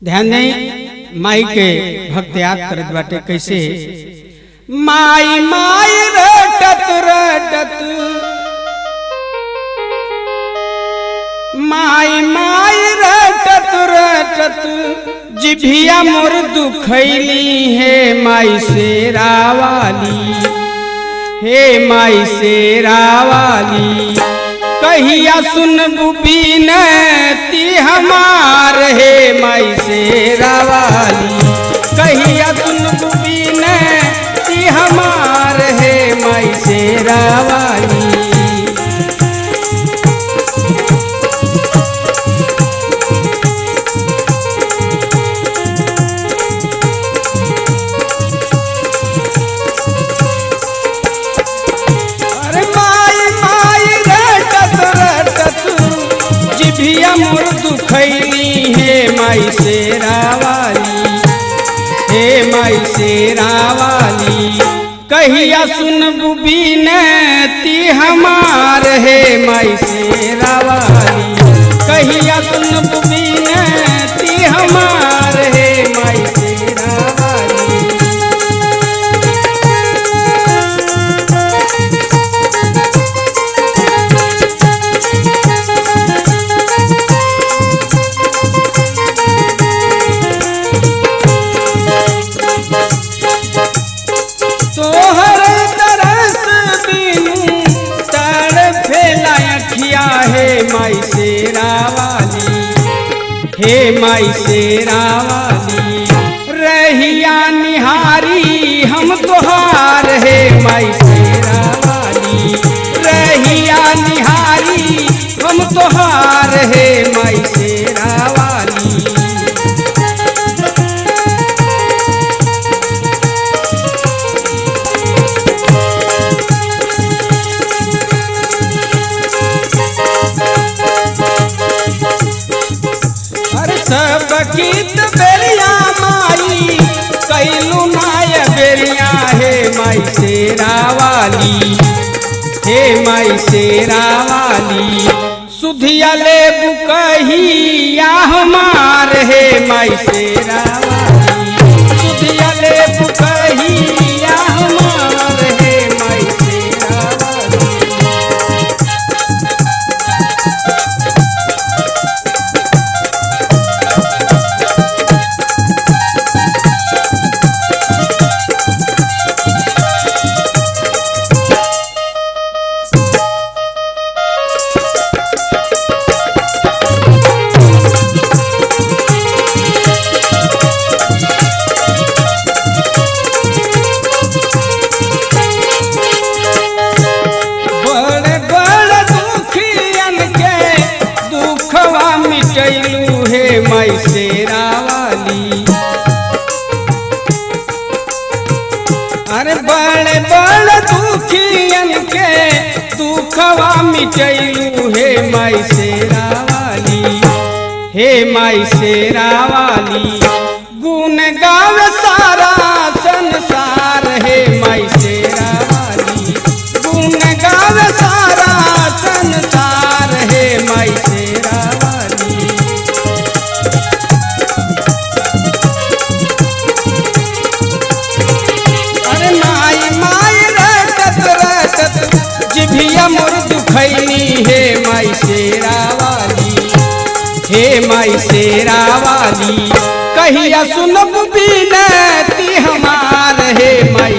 ध्यान दें, माई के भक्त याद करत बाटे कैसे। माई माई रटत रटत, माई माई रटत रटत, जिभिया मोर दुखैली हे माई शेरा वाली, हे माई शेरा वाली। कहिया सुनबू बिनती हमार हे माई शेरा वाली, कहिया सुनबू बिनती हमार हे माई शेरा वाली। अरे माई माई रटत रटत, जिभिया मोर दुखैली हे माई शेरा वाली, हे माई शेरा वाली। कहिया सुनबू बिनती हमार हे माई शेरा वाली, कहिया सुनबू बिनती हमार हे माई शेरा वाली। तोहर तरस बिनु तड़फेला अखिया हे माई शेरा वाली, हे माई शेरा वाली। रहिया निहारी हम तोहार हे माई शेरा वाली, रहिया निहारी हम तोहार हे माई शेरा वाली। अरे सब गीत बेरिया माई कैलू नाय बेरिया हे माई शेरा वाली, हे माई शेरा वाली। सुधिया ले बुकहिया हमार हे माई शेरा वाली, सुधिया ले बुकहिया हमार हे माई शेरा वाली। बड़े बड़े दुखियन के दुखवा मिटैलू हे माई शेरा वाली। अरे बड़े बड़े दुखियन के दुखवा मिटैलू हे माई शेरा वाली, हे माई शेरा वाली। गुण गावे सारा संसार हे माई शेरा वाली, गुण गावे सारा संसार हे माई शेरा वाली। अरे माई माई रटत रटत, जिभिया मोर दुखैनी हे माई शेरा वाली, हे माई शेरा वाली। कहिया सुनबू बिनती हमार हे माई